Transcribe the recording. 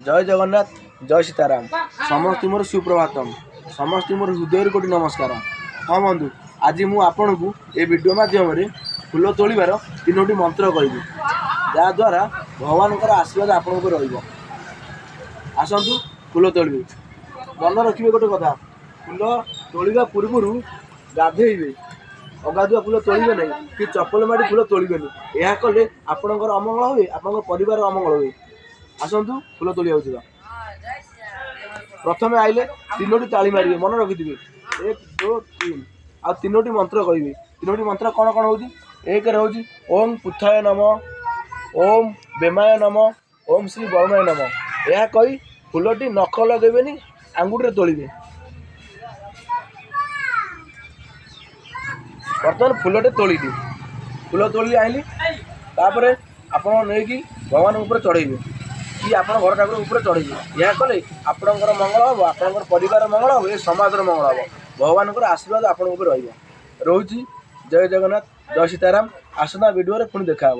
ଜୟ ଜଗନ୍ନାଥ, ଜୟ ସୀତାରାମ। ସମସ୍ତଙ୍କୁ ମୋର ସୁପ୍ରଭାତମ, ସମସ୍ତଙ୍କୁ ମୋର ହୃଦୟରୁ କୋଟି ନମସ୍କାର। ହଁ ବନ୍ଧୁ, ଆଜି ମୁଁ ଆପଣଙ୍କୁ ଏ ଭିଡ଼ିଓ ମାଧ୍ୟମରେ ଫୁଲ ତୋଳିବାର ତିନୋଟି ମନ୍ତ୍ର କହିବି, ଯାହାଦ୍ୱାରା ଭଗବାନଙ୍କର ଆଶୀର୍ବାଦ ଆପଣଙ୍କ ଉପରେ ରହିବ। ଆସନ୍ତୁ ଫୁଲ ତୋଳିବେ। ମନେ ରଖିବେ ଗୋଟେ କଥା, ଫୁଲ ତୋଳିବା ପୂର୍ବରୁ ଗାଧେଇବେ। ଅଗାଧୁଆ ଫୁଲ ତୋଳିବେ ନାହିଁ କି ଚପଲ ମାଡ଼ି ଫୁଲ ତୋଳିବେନି। ଏହା କଲେ ଆପଣଙ୍କର ଅମଙ୍ଗଳ ହୁଏ, ଆପଣଙ୍କ ପରିବାର ଅମଙ୍ଗଳ ହୁଏ। ଆସନ୍ତୁ ଫୁଲ ତୋଳିବାକୁ ଯିବା। ପ୍ରଥମେ ଆଇଲେ ତିନୋଟି ତାଳି ମାରିବେ, ମନେ ରଖିଥିବେ, 1 2 3। ଆଉ ତିନୋଟି ମନ୍ତ୍ର କହିବେ। ତିନୋଟି ମନ୍ତ୍ର କ'ଣ କ'ଣ ହେଉଛି? ଏକରେ ହେଉଛି ଓମ୍ ପୁଥାୟ ନମ, ଓମ୍ ବେମାୟ ନମ, ଓମ୍ ଶ୍ରୀ ବରୁଣାୟ ନମ। ଏହା କହି ଫୁଲଟି ନଖ ଲଗେଇବେନି, ଆଙ୍ଗୁଠିରେ ତୋଳିବେ। ବର୍ତ୍ତମାନ ଫୁଲଟେ ତୋଳିଲି, ଫୁଲ ତୋଳି ଆଣିଲି। ତାପରେ ଆପଣ ନେଇକି ଭଗବାନଙ୍କ ଉପରେ ଚଢ଼େଇବେ କି ଆପଣ ଘର ଠାକୁର ଉପରେ ଚଢ଼େଇବେ। ଏହା କଲେ ଆପଣଙ୍କର ମଙ୍ଗଳ ହେବ, ଆପଣଙ୍କର ପରିବାର ମଙ୍ଗଳ ହେବ, ଏ ସମାଜର ମଙ୍ଗଳ ହେବ, ଭଗବାନଙ୍କର ଆଶୀର୍ବାଦ ଆପଣଙ୍କ ଉପରେ ରହିବ। ରହୁଛି, ଜୟ ଜଗନ୍ନାଥ, ଜୟ ସୀତାରାମ। ଆସନ୍ତା ଭିଡ଼ିଓରେ ପୁଣି ଦେଖା ହେବ।